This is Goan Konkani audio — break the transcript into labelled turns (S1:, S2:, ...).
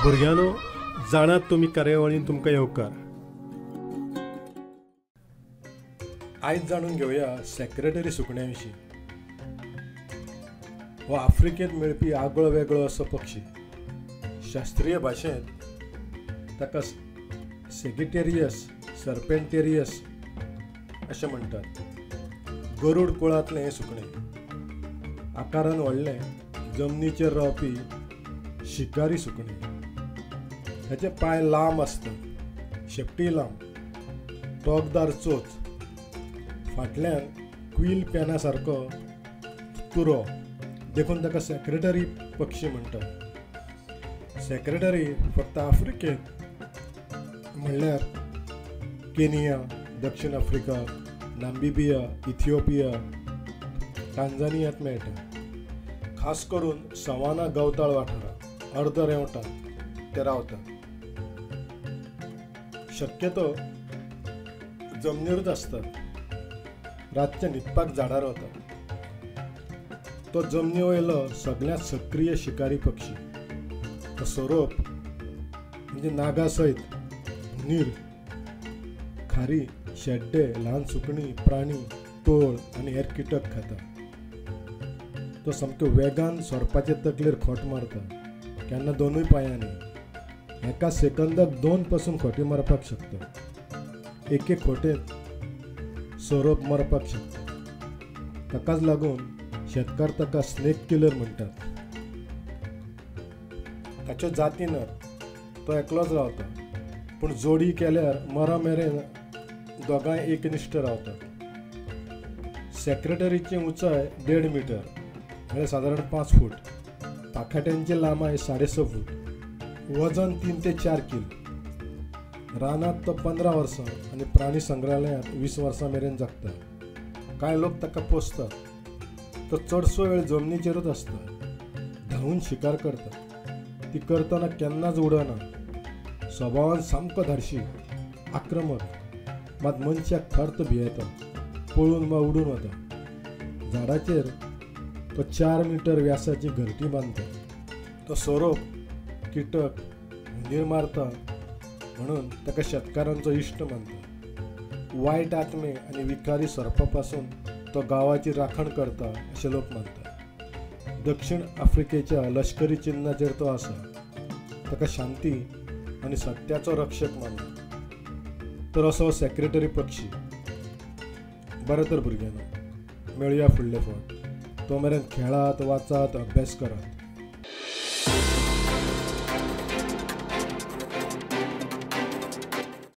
S1: भुरग्यांनो, जाणात तुमी कार्यावळीन तुमकां येवकार. आयज जाणून घेवया सेक्रेटरी सुकण्या विशीं. हो आफ्रिकेंत मेळपी आगळो वेगळो असो पक्षी. शास्त्रीय भाशेंत ताका सेगिटेरियस सर्पेंटेरियस अशें म्हणटात. गरुड कुळांतलें हें सुकणें आकारान व्हडलें, जमनीचेर रावपी शिकारी सुकणें. ताचे पांय लांब आसतात, शेपटी लांब, टोकदार चोच, फाटल्यान क्वील पेना सारको तुरो, देखून ताका सेक्रेटरी पक्षी म्हणटात. सेक्रेटरी फक्त आफ्रिकेंत म्हणल्यार केनिया, दक्षिण आफ्रिका, नामिबिया, इथिओपिया, टांझानियांत मेळटा. खास करून सवाना गवताळ वाठारांत अर्द रेंवटात ते रावतात. शक्यतो जमनीरूच आसतात. रातचे न्हिदपाक झाडार वतात. तो जमनी वयलो सगळ्यांत सक्रीय शिकारी पक्षी. तो सोरोप म्हणजे नागा सयत हुंदीर, खारी, शेड्डे, ल्हान सुकणीं, प्राणी, तोळ आनी हेर किटक खाता. तो सामको वेगान सोरपाचे तकलेर खोट मारता, केन्ना दोनूय पांयांनी. एका सेकंदाक 2 पासून खोटी मारपाक शकता. एके खोटेंत सोरोप मारपाक शकता. ताकाच लागून शेतकार ताका स्नेक किलर म्हणटात. ताच्यो जाती नात, तो एकलोच रावता, पूण जोडी केल्यार मरा मेरेन दोगांय एकनिश्ठ रावतात. सेक्रेटरीची उंचाय 1.5 मीटर म्हळ्यार सादारण 5 फूट. पाखाट्यांची लांबाय 6.5 फूट. वजन 3 ते 4 किल. रानांत तो 15 वर्सां आनी प्राणी संग्रहालयांत 20 वर्सां मेरेन जगता. कांय लोक ताका पोसतात. तो चडसो वेळ जमनीचेरूच आसता. धांवून शिकार करता. ती करतना केन्नाच उडना. स्वभावान सामको धाडशी, आक्रमक, मात मनशाक थर्त भियेता, पळून वा उडून वता. झाडाचेर तो 4 मीटर व्यासाची घरटी बांदता. तो सोरोप, किटक, हुंदीर मारता म्हणून ताका शेतकारांचो इश्ट मानता. वायट आत्मे आनी विखारी सोरपा पासून तो गांवाची राखण करता अशें लोक मानतात. दक्षिण आफ्रिकेच्या लश्करी चिन्हाचेर तो आसा. ताका शांती आनी सत्याचो रक्षक मानता. तर असो सेक्रेटरी पक्षी. बरें तर भुरग्यांनो, मेळुया फुडले फावट. तो मेरेन खेळात, वाचात, अभ्यास करात.